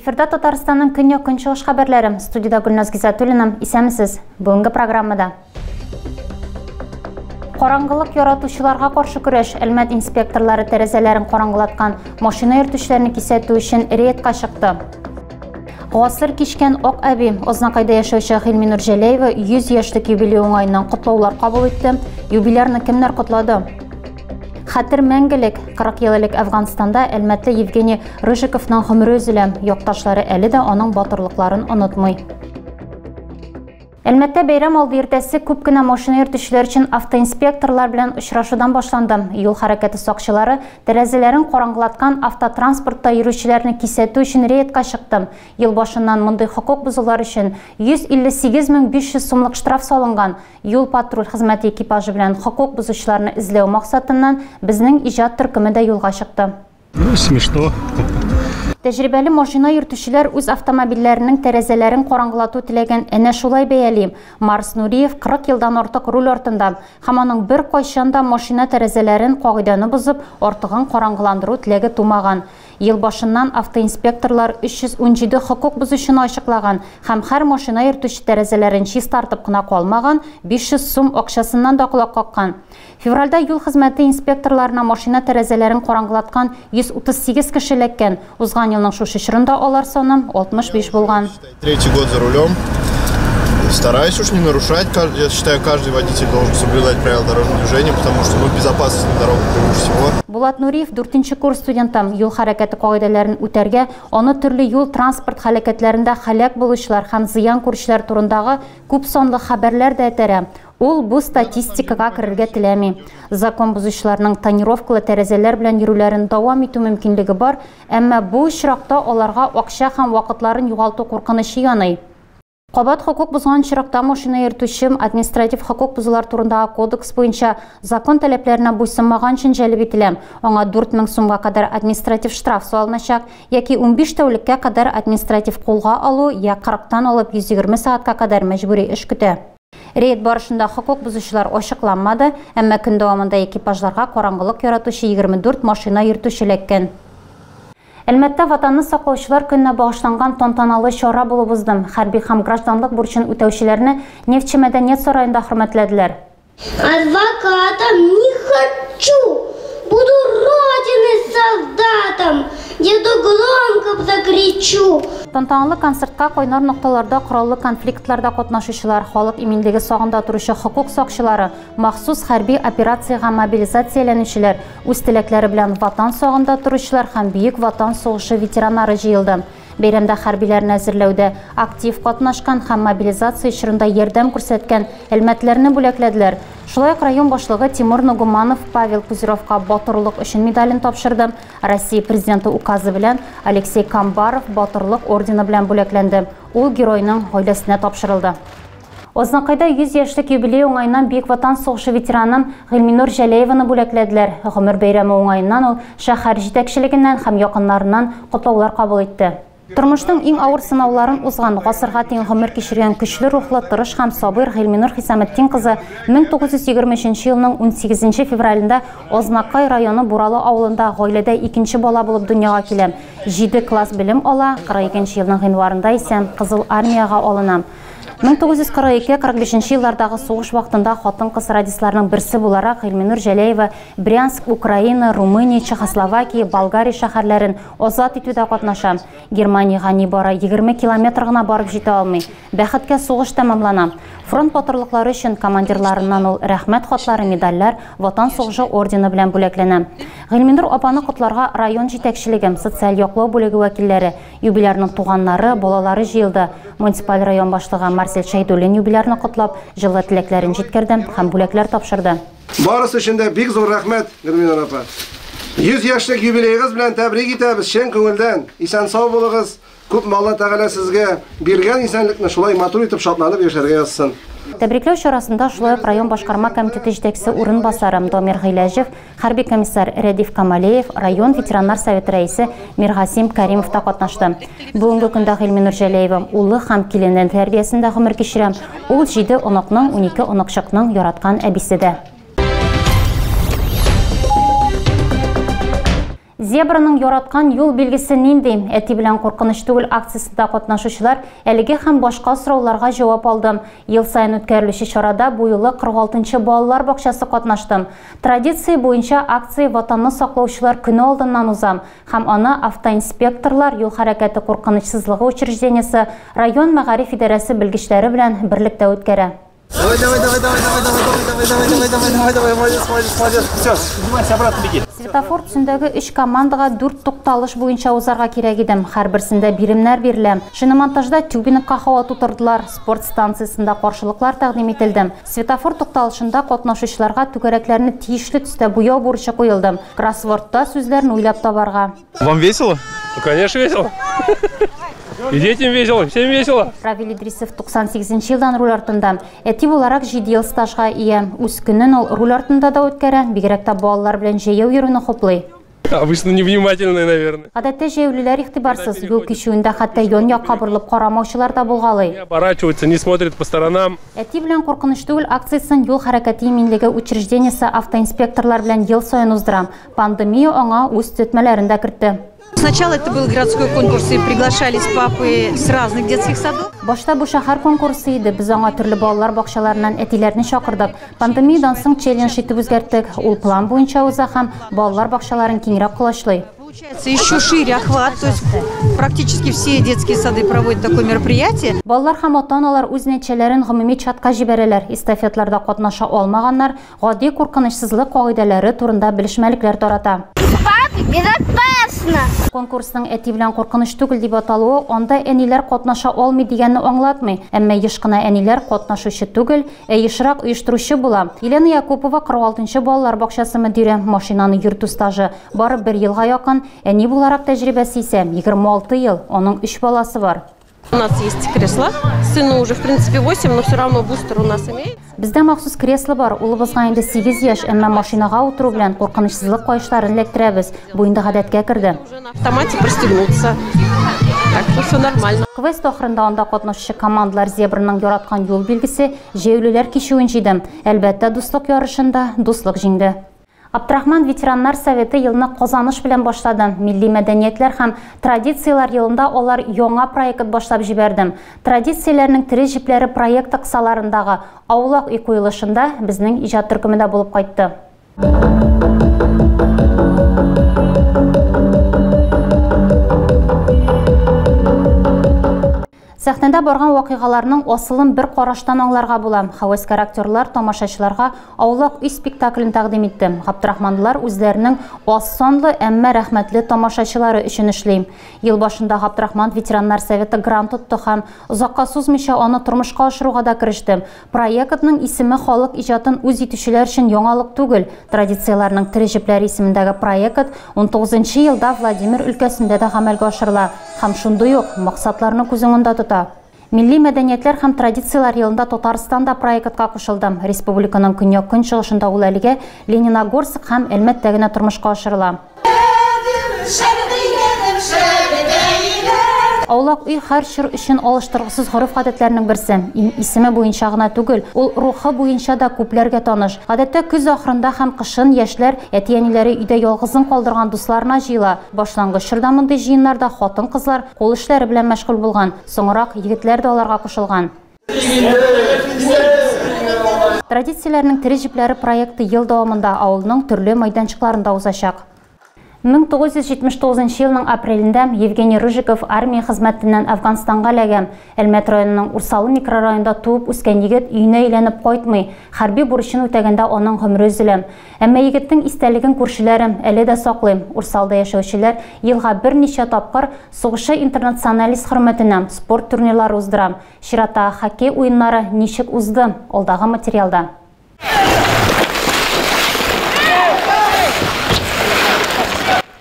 Эфирда Татарстанның көньяк-көнчыгыш хәбәрләре. Студиядә Гөлназ Гизатуллина. Исәнмесез. Бүгенге программада. Караңгылык яратучыларга каршы көрәш. Әлмәт инспекторлары тәрәзәләрен караңгылаткан машина йөртүчеләрне кисәтү өчен рейдка чыкты. Гасыр кичкән Ак әби Азнакайда яшәүче Гыйльминур Җәләева 100 яшьлек юбилей уңаеннан котлаулар кабул итте. Юбилярны кемнәр котлады? Хәтер мәңгелек. 40 ел элек Әфганстанда әлмәтле Евгений Рыжиковның гомере өзелә. Якташлары әле дә аның батырлыкларын онытмый. Әлмәттә бәйрәм алды иртәсе күп кенә машина йөртүчеләр өчен автоинспекторлар белән очрашудан башланды. Юл хәрәкәте сакчылары тәрәзәләрен караңгылаткан автотранспортта йөрүчеләрне кисәтү өчен рейдка чыкты. Ел башыннан мондый хокук бозулар өчен 158 500 сумлык штраф салынган. Юл-патруль хезмәте экипажы белән хокук бозучыларны эзләү максатыннан безнең иҗат төркеме дә юлга чыкты. Ну, смешно. Тәҗрибәле машина йөртүчеләр үз автомобильләренең тәрәзәләрен караңгылату теләген әнә шулай бәяли. Марс Нуриев 40 елдан артык руль артында һәм аның бер кайчан да машина тәрәзәләрен кагыйдәне бозып, артыгын караңгыландыру теләге тумаган. Ел башыннан автоинспекторлар 317 хокук бозучыны ачыклаган һәм һәр машина йөртүче тәрәзәләрен чистартып кына калмаган, 500 сум акчасыннан да колак каккан. Февральдә юл хезмәте инспекторларына машина тәрәзәләрен караңгылаткан 138 кеше эләккән. Узган елның шушы чорында алар саны 65 булган. Третий год за рулем. Стараюсь уж не нарушать. Я считаю, каждый водитель должен соблюдать правила дорожного движения, потому что, ну, безопасность на дорогах превыше всего. Булат Нуриев 4 курс студенты. Юл хәрәкәте кагыйдәләрен үтәргә, аны төрле юл транспорт һәлакәтләрендә һәлак булучылар һәм зыян күрүчеләр турындагы күп санлы хәбәрләр дә этәрә. Ул бу статистикага керергә теләми. Закон бозучыларның тонировкалы тәрәзәләр белән йөрүләрен дәвам итү мөмкинлеге бар, әмма бу очракта аларга акча һәм вакытларын югалту куркынычы яный. Кабат хокук бозган очракта машина йөртүче административ хокук бозулар турындагы кодекс буенча закон таләпләренә буйсынмаган өчен җәлеп ителә. Аңа 4000 сумга кадәр административ штраф салыначак яки 15 тәүлеккә кадәр административ кулга алу я 40-тан алып 120 сәгатькә кадәр мәҗбүри эш көтә. Рейд барышында хокук бозучылар ачыкланмады, әмма көн дәвамында экипажларга караңгылык яратучы 24 машина йөртүче эләккән. Әлмәттә Ватанны саклаучылар көненә багышланган тантаналы чара булып узды. Хәрби һәм гражданлык бурычын үтәүчеләрне Нефтьче мәдәният сараенда хөрмәтләделәр. Адвокатом не хочу, буду родины солдатом, деду громко закричу. Тантаналы концертка кайнар нокталарда кораллы конфликтларда катнашучылар, халык иминлеге сагында торучы хокук сакчылары, махсус хәрби операциягә мобилизацияләнүчеләр, үз теләкләре белән ватан сагында торучылар һәм Бөек Ватан сугышы ветераннары җыелды. Бәйрәмдә хәрбиләрне әзерләүдә актив катнашкан һәм мобилизация чорында ярдәм күрсәткән әлмәтләрне бүләкләделәр. Шулай ук район башлыгы Тимур Нугуманов Павел Пузыревка батырлык өчен медален тапшырды. Россия президенты указы белән Алексей Камбаров батырлык ордены белән бүләкләнде. Ул геройның гаиләсенә тапшырылды. Азнакайда 100 яшьлек юбилей уңаеннан Бөек Ватан сугышы ветераны Гыйльминур Җәләеваны бүләкләделәр. Гомер бәйрәме уңаеннан ул шәһәр җитәкчелегеннән һәм якыннарыннан котлаулар кабул итте. Тормышның иң авыр сынауларын узган, гасырга тиң гомер кичергән көчле рухлы, тырыш һәм сабыр Гыйльминур Хисаметдин кызы 1923 елның 18 февралендә Азнакай районы Буралы авылында гаиләдә икенче бала булып дөньяга килә. 7 класс белем ала, 42 елның гыйнварында исә Кызыл армиягә алына. 1942-45 еллардагы сугыш вакытында хатын-кыз радистларының берсе буларак Гыйльминур Җәләева Брянск, Украина, Румыния, Чехословакия, Болгария шәһәрләрен азат итүдә катнаша. Германиягә нибары 20 километр гына барып җитә алмый. Бәхеткә сугыш тәмамлана. Фронт батырлыклары өчен командирларыннан ул рәхмәт хатлары, медальләр, Ватан сугышы ордены белән бүләкләнә. Гыйльминур апаны котларга район җитәкчелеге, социаль яклау бүлеге вәкилләре, юбилярның туганнары, балалары җыелды. Муниципаль район башлыгы Марсель Шәйдуллин юбилярны котлап, җылы теләкләрен җиткерде һәм бүләкләр тапшырды. Барысы өчен дә бик зур рәхмәт, Гыйльминур апа. 100 яшьлек юбилеегыз белән тәбрик итәбез, чын күңелдән. Исән сау булыгыз. Күп Алла Тәгалә сезгә биргән исәнлекне шулай матур итеп шатланып яшәргә язсын. Тәбрикләү чарасында шулай ук район башкарма комитеты җитәкчесе урынбасары Дамир Гыйләҗев, хәрби комиссар Рәдиф Камалеев, район ветераннар советы рәисе Миргасим Каримов та катнашты. Бүгенге көндә Гыйльминур Җәләева улы һәм килене тәрбиясендә гомер кичерә. Ул 7 оныкның, 12 оныкчыкның яраткан әбисе дә. Зебраның яраткан юл билгесе нинди? Әти белән куркыныч түгел акциясендә катнашучылар әлеге һәм башка сорауларга җавап алды. Ел саен үткәрелүче чарада бу юлы 46 балалар бакчасы катнашты. Традиция буенча акция Ватанны саклаучылар көне алдыннан уза һәм аны автоинспекторлар, юл хәрәкәте куркынычсызлыгы учреждениесе, район мәгариф идарәсе белгечләре белән берлектә үткәрә. Давай, давай, давай, давай, давай, давай, давай, давай, давай, давай, давай, давай, молодец, молодец, молодец. Все, поднимайся обратно, беги. Светофор төсендәге өч командага дүрт тукталыш буенча узарга кирәк иде. Һәрберсендә биремнәр бирелә. Шиномонтажда тюбингка һава тутырдылар, спорт станциясендә каршылыклар тәкъдим ителде. Светофор тукталышында катнашучыларга түгәрәкләрне тиешле төстә буяу бурычы куелды. Кроссвордта сүзләрне уйлап табарга. Вам весело? Ну, конечно, весело. И детям весело, всем весело. Равил Идрисов 98 елдан руль артында. Әти буларак 7 ел стажга ия. Үз көнен ул руль артында да үткәрә, бигрәк тә балалар белән җәяү йөрүне хуплый. Обычно невнимательные, наверное. Гадәттә җәяүлеләр игътибарсыз, юл кичүендә хәтта ян якка борылып карамаучылар да булгалый. Не оборачиваются, не смотрят по сторонам. Әти белән куркыныч түгел акциясен юл хәрәкәте иминлеге учреждениесе автоинспекторлар белән ел саен уздыра. Пандемия аңа үз төзәтмәләрен дә кертте. Сначала это был городской конкурс, и приглашались папы с разных детских садов. Башта бу шәһәр конкурсы иде. Без аңа төрле балалар бакчаларыннан әтиләрне чакырдык. Пандемиядан соң челлендж итеп үзгәрттек. Ул план буенча уза һәм балалар бакчаларын киңрәк колачлый. Получается еще шире охват, то есть практически все детские сады проводят такое мероприятие. Балалар һәм ата-аналар үз нәтиҗәләрен гомуми чатка җибәрәләр. Эстафетларда катнаша алмаганнар гади куркынычсызлык кагыйдәләре турында белешмәлекләр тарата. Безопасно! Конкурсның әти белән куркыныч түгел дип аталуы анда әниләр катнаша алмый дигәнне аңлатмый. Әмма еш кына әниләр катнашучы түгел, ә ешрак оештыручы була. Елена Якупова 46 балалар бакчасы мөдире, машинаны йөртү стажы бары бер елга якын, әни буларак тәҗрибәсе исә 26 ел, аның 3 баласы бар. У нас есть кресло. Сыну уже, в принципе, 8, но все равно бустер у нас имеется. Бездә махсус кресло бар. Улыбызга инде 8 яшь, әмма машинага утыру белән куркынычсызлык каешларын эләктерәбез. Бу инде гадәткә керде. Уже на автомате пристегнуться. Так что все нормально. Квест ахырында анда катнашучы командалар зебраның яраткан юл билгесе җәяүлеләр кичүен җыйды. Әлбәттә, дуслык ярышында дуслык җиңде. Абдрахман ветераннар советы елны казаныш белән башлады. Милли мәдәниятләр һәм традицияләр елында алар яңа проект башлап җибәрде. Традицияләрнең тере җепләре проекты кысаларындагы аулак өй куелышында безнең иҗат төркеме дә булып кайтты. Сәхнәдә барган вакыйгаларның асылын бер караштан аңларга була. Һәвәскәр актерлар тамашачыларга аулак өй спектаклен тәкъдим итте. Габдрахманлылар үзләренең аз санлы, әмма рәхмәтле тамашачылары өчен эшли. Ел башында Габдрахман ветераннар советы грант тотты һәм озакка сузмыйча аны тормышка ашыруга да кереште. Проектның исеме халык иҗатын үз итүчеләр өчен яңалык түгел. Традицияләрнең тере җепләре исемендәге проект 19 елда Владимир өлкәсендә дә гамәлгә ашырыла һәм шундый ук максатларны күз уңында тота. Милли мәдәниятләр һәм традицияләр елында Татарстан да проектка кушылды. Республиканың көньяк-көнчыгышында ул әлегә Лениногорск һәм Әлмәттә генә тормышка ашырыла. Аулак өй һәр чор өчен алыштыргысыз гореф-гадәтләрнең берсе. Исеме буенча гына түгел, ул рухы буенча да күпләргә таныш. Гадәттә көз ахырында һәм кышын яшьләр әти-әниләре өйдә ялгызын калдырган дусларына җыела. Башлангыч чорда мондый җыеннарда хатын-кызлар кул эшләре белән мәшгуль булган. Соңрак егетләр дә аларга кушылган. Традицияләрнең тере җепләре проекты ел дәвамында авылның төрле мәйданчыкларында узачак. 1979 елның апрелендә Евгений Рыжиков армия хезмәтеннән Афганстанга эләгә. Әлмәт районының Урсалы микрорайонында туып үскән егет өенә әйләнеп кайтмый. Хәрби бурычын үтәгәндә аның гомере өзелә. Әмма егетнең истәлеген күршеләре әле дә саклый. Урсалда яшәүчеләр елга берничә тапкыр сугышчы интернационалист хөрмәтенә спорт турнирлары уздыра. Чиратта хоккей уеннары ничек узды? Алдагы материалда.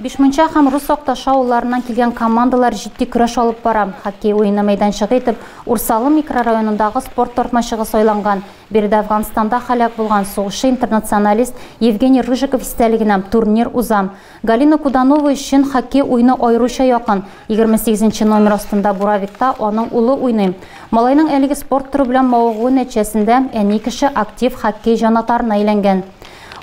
Бишмунча һәм Рус Акташы авылларыннан килгән командалар җитди көрәш алып бара. Хоккей уены мәйданчыгы итеп Урсалы микрорайонындагы спорт тартмачыгы сайланган. Биредә Афганстанда һәлак булган сугышчы интернационалист Евгений Рыжиков истәлегенә турнир уза. Галина Куданова өчен хоккей уены аеруча якын. 28 номер астында буравикта аның улы уйный. Малайның әлеге спорт төре белән мавыгуы нәтиҗәсендә әни кеше актив хоккей җанатарына әйләнгән.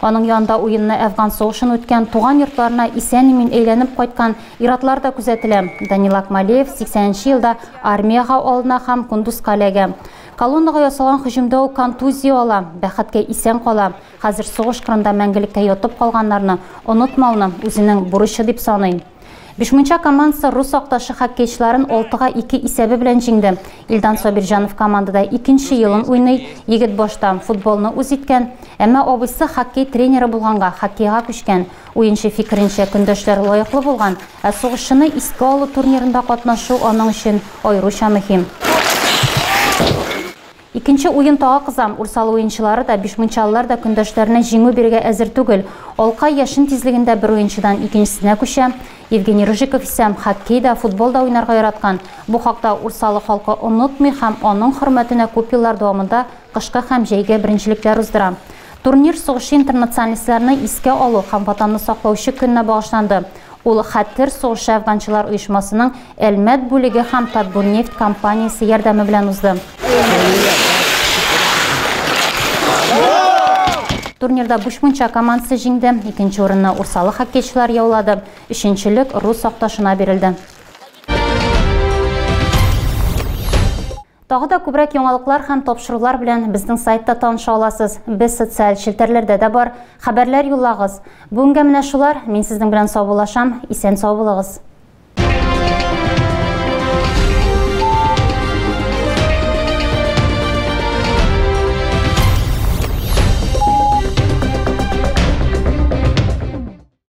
Аның янында уенны Әфган сугышын үткән, туган йортларына исән-имин әйләнеп кайткан иратлар да күзәтелә. Данил Акмалеев 80 нче елда армиягә алына һәм Кундузка эләгә. Колоннага ясалган һөҗүмдә ул контузия ала, бәхеткә исән кала. Хәзер сугыш кырында мәңгелеккә ятып калганнарны онытмауны үзенең бурычы дип саный. Бишмунча командасы рус сакташы хоккейчыларын 6-га 2 исәбе белән җиңде. Илдан Сабирҗанов командада икенче елын уйный. Егет башта футболны үз иткән, әмма абыйсы хоккей тренеры булганга хоккейга күчкән. Уенчы фикеренчә, көндәшләр лаеклы булган, ә сугышчыны искә алу турнирында катнашу аның өчен аеруча мөһим. Икенче уен тагы кыза. Урсалы уенчылары да, бишмунчалылар да көндәшләренә җиңү бирергә әзер түгел. Алка яшен тизлегендә бер уенчыдан икенчесенә күчә. Евгений Рыжиков исә хоккей да, футбол да уйнарга яраткан. Бу хакта Урсалы халкы онытмый һәм аның хөрмәтенә күп еллар дәвамында кышкы һәм җәйге беренчелекләр уздыра. Турнир сугышчы-интернационалистларны искә алу һәм Ватанны саклаучы көненә багышланды. Ул Хәтер сугышы әфганчылар оешмасының Әлмәт бүлеге һәм Татбурнефть компаниясе ярдәме белән узды. Турнирда Бушмунча командасы җиңде, икенче урынны Урсалы хоккейчылар яулады, өченчелек рус сакташына бирелде. Тагы да күбрәк яңалыклар һәм тапшырулар белән безнең сайтта таныша аласыз. Без социаль челтәрләрдә дә бар. Хәбәрләр юллагыз. Бүгенгә менә шулар. Мин сезнең белән саубуллашам. Исән сау булыгыз.